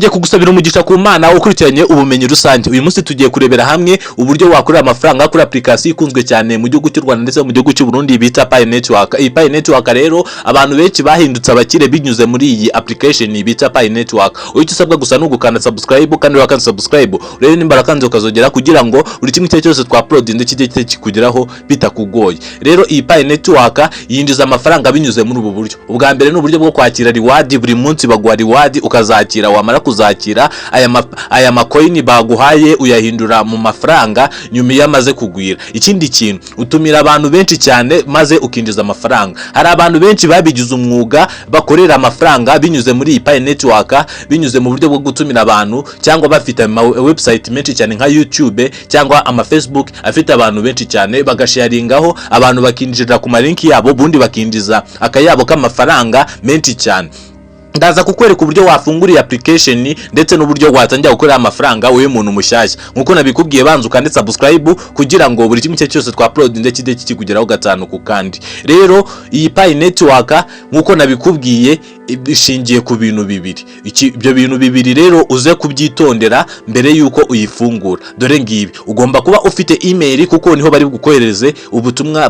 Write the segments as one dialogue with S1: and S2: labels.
S1: Nongeye kugusabira umugisha ku Mana ukurikiranye ubumenyi rusange. Uyu munsi tugiye kurebera hamwe uburyo wakorera amafaranga kuri application ikunzwe cyane mu gihugu cy'u Rwanda ndetse no mu gihugu cy'u Burundi bita Pi Network. Iyi Pi Network rero, abantu benshi bahindutse abakire binyuze muri iyi application bita Pi Network. Icyo usabwa gusa ni ugukanda subscribe, kandi wakanda subscribe rero nimba rakanze ukazogera, kugira ngo buri kimwe icyo ari cyo cyose twa upload kijye kikugeraho bitakugoye. Rero iyi Pi Network yinjiza amafaranga binyuze muri ubu buryo. Ubwa mbere ni uburyo bwo kwakira reward. Buri munsi baguha reward ukazakira. Wamara kuzakira, aya macoin baguhaye uyahindura mu mafaranga nyuma iyo amaze kugwira. Ikindi kintu, utumira abantu benshi cyane maze ukinjiza amafaranga. Hari abantu benshi babigize umwuga, bakorera amafaranga binyuze muri iyi Pi Network, binyuze mu buryo bwo gutumira abantu, cyangwa bafite ama website menshi cyane nka YouTube cyangwa ama Facebook afite abantu benshi cyane, bagasharingaho, abantu bakinjirira ku malinki yabo, ubundi bakinjiza akayabo k'amafaranga menshi cyane. Ndaza kukwereka uburyo wafungura iyi application ndetse n'uburyo watangira gukorera amafaranga wowe muntu mushyashya. Nkuko nabikubwiye, banza ukande subscribe kugira ngo buri kimwe icyo cyose twa upload ndetse kijye kikugeraho gatanu ku kandi. Rero iyi Pi Network, nkuko nabikubwiye, ishingiye ku bintu bibiri. Ibyo bintu bibiri rero uze kubyitondera mbere yuko uyifungura. Dore ngibi: ugomba kuba ufite email, kuko niho bari bukohereze ubutumwa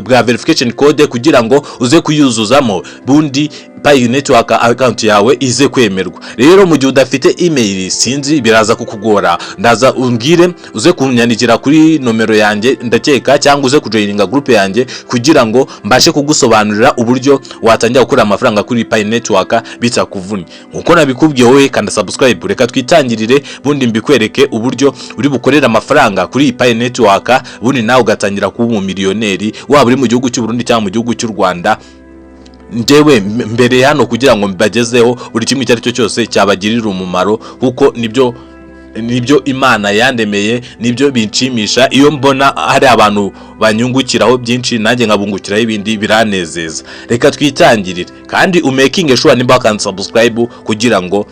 S1: bwa verification code kugira ngo uze kuyuzuzamo, bundi Pi Network account yawe ize kwemerwa. Rero mu gihe udafite email, sinzi, biraza kukugora. Ndaza umbwire, uze kunyandikira kuri nomero yanjye ndakeka, cyangwa uze kujoininga group yanjye kugira ngo mbashe kugusobanurira uburyo watangira gukora amafaranga kuri Pi Network bitakuvunnye. Nkuko nabikubwiye, wowe kanda subscribe. Reka twitangirire, bundi mbikwereke uburyo uri bukorera amafaranga kuri iyi Pi Network, bundi nawe ugatangira kuba umumiliyoneri, waba uri mu gihugu cy'u Burundi cyangwa mu gihugu cy'u Rwanda. Njyewe mbere hano kugira ngo mbagezeho buri kimwe icyo ari cyo cyose cyabagirira umumaro, kuko nibyo Imana yandemeye, nibyo binshimisha. Iyo mbona hari abantu banyungukiraho byinshi, nanjye nkabungukiraho ibindi, biranezeza. Reka twitangirire, kandi umakinge sure nimba wakanda subscribe kugira ngo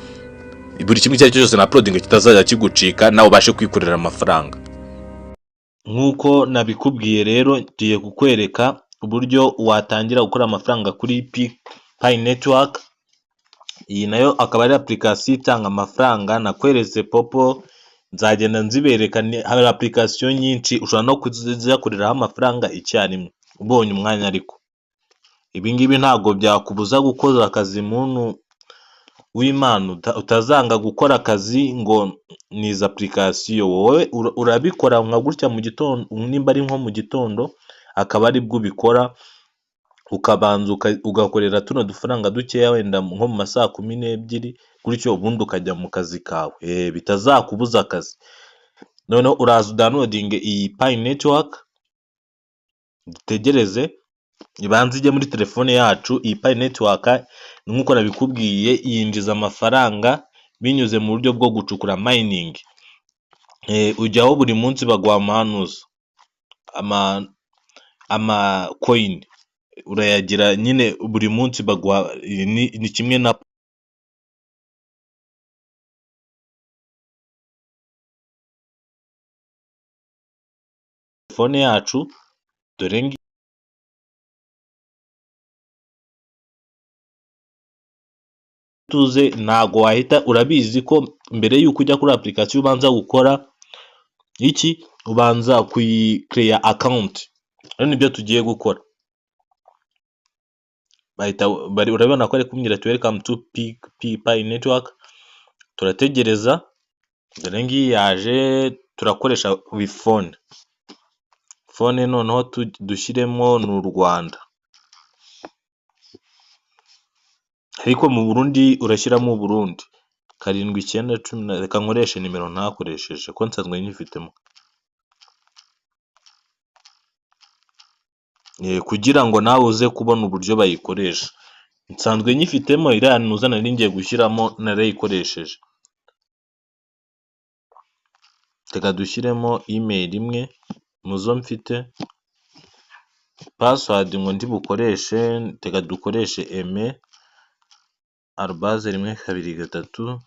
S1: buri kimwe icyo ari cyo cyose na uploading kitazajya kigucika, nawe ubashe kwikorera amafaranga. Nk'uko nabikubwiye rero, ngiye kukwereka uburyo watangira gukora amafaranga kuri Pi Network. Iyi nayo akaba ari application itanga amafaranga. Nakweretse Poppo, nzagenda nzibereka. Hari application nyinshi ushobora no kuziyakoreraho amafaranga icyarimwe ubonye umwanya, ariko ibi ngibi ntabwo byakubuza gukora akazi. Muntu w'Imana, utazanga gukora akazi ngo ni izi application. Wowe urabikora nka gutya mu gitondo, nimba ari nko mu gitondo akaba aribwo ubikora, ukabanza ugakorera tuno dufaranga dukeya, wenda nko mu ma saa 12 gutyo, ubundi ukajya mu kazi kawe, bitazakubuza akazi. Noneho uraza udownloadinge iyi Pi Network, dutegereze ibanze ijye muri telefone yacu. Iyi Pi Network, nk'uko nabikubwiye, yinjiza amafaranga binyuze mu buryo bwo gucukura, mining. Ujyaho buri munsi baguha amanuza, amacoin urayagira nyine buri munsi baguha. Ni kimwe na telefone yacu. Dore tuze, ntago wahita, urabizi ko mbere y'uko ujya kuri application ubanza gukora iki? Ubanza kuyicreya account. Rero nibyo tugiye gukora. Bahita, urabona ko ari kumbwira ati "Welcome to Pi Network". Turategereza, dore ngiyi yaje. Turakoresha phone, phone noneho dushyiremo ni u Rwanda, ariko mu Burundi urashyiramo Burundi 7 9 10 na. Reka nkoreshe nimero ntakoresheje ko nsanzwe nyifitemo, kugira ngo nawe uze kubona uburyo bayikoresha. Nsanzwe nyifitemo iriya ntuza nari ngiye gushyiramo, narayikoresheje. Reka dushyiremo email imwe mu zo mfite. Password ngo ndi bukoreshe, reka dukoreshe eme arobase 123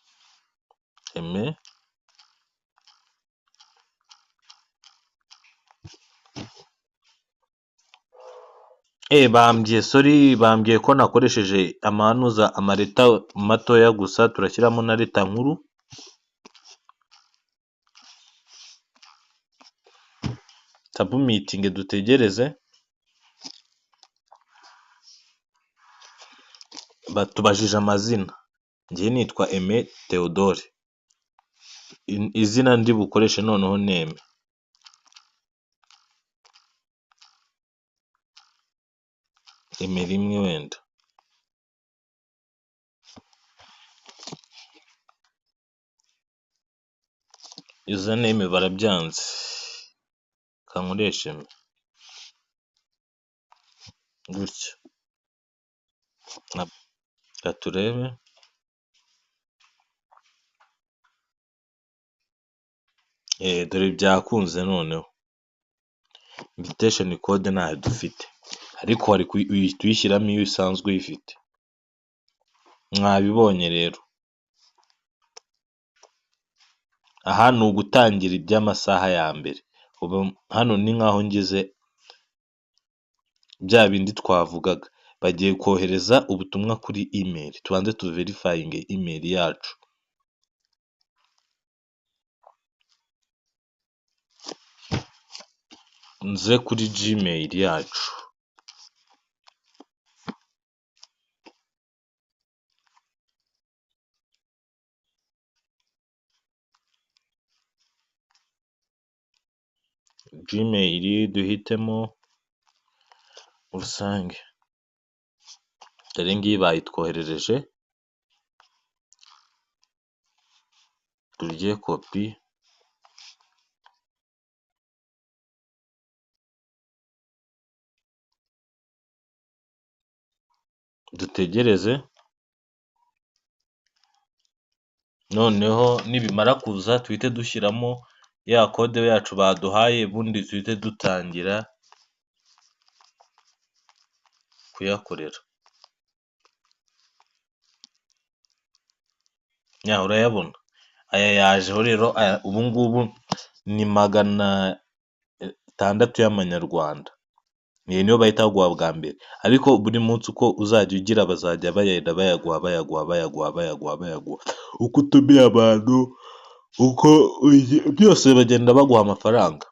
S1: eme. Bambwiye sorry, bambwiye ko nakoresheje amanuza amaleta matoya gusa, turashyiramo na leta nkuru. Tabumitinge dutegereze. Batubajije amazina, njye nitwa Aime Theodore, izina ndi bukoreshe noneho ni Aime. Aime rimwe wenda. Username barabyanze, reka nkoreshe Aime gutya. Reka turebe. Dore byakunze noneho. Invitation code ntayo dufite, ariko wari uhita uyishyiramo iyo usanzwe uyifite. Mwabibonye rero. Aha ni ugutangira iby'amasaha ya mbere. Ubu hano ni nkaho ngize bya bindi twavugaga. Bagiye kohereza ubutumwa kuri email, tubanze tuverifayinge email yacu. Nze kuri Gmail yacu. Gmail duhitemo rusange. Dore ngiyi bayitwoherereje, turye kopi. Dutegereze, noneho nibimara kuza tuhite dushyiramo ya kode yacu baduhaye, ubundi duhite dutangira kuyakorera. Urayabona aya yajeho rero, ubu ngubu ni 600 y'amanyarwanda. Iyi niyo bahita baguha bwa mbere, ariko buri munsi uko uzajya ugira bazajya bagenda bayaguha bayaguha bayaguha bayaguha bayaguha, uko utumiye abantu, uko byose bagenda baguha amafaranga.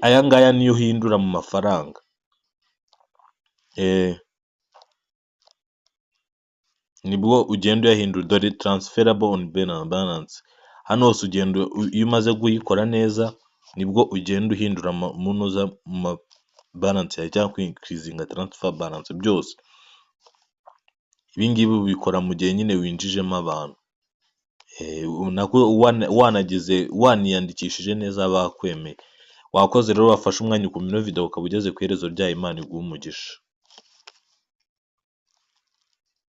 S1: Aya ngaya niyo uhindura mu mafaranga. Nibwo ugenda uyahindura. Dore transferable on balance. Hano hose ugenda iyo umaze kuyikora neza, nibwo ugenda uhindura munoza mu balance yawe cyangwa kwinkirizinga transfer balance byose. Ibi ngibi ubikora mu gihe nyine winjijemo abantu. Nako wanagize waniyandikishije neza bakwemeye. Wakoze rero wafashe umwanya ukumva ino video ukaba ugeze ku iherezo ryayo, Imana iguhe umugisha.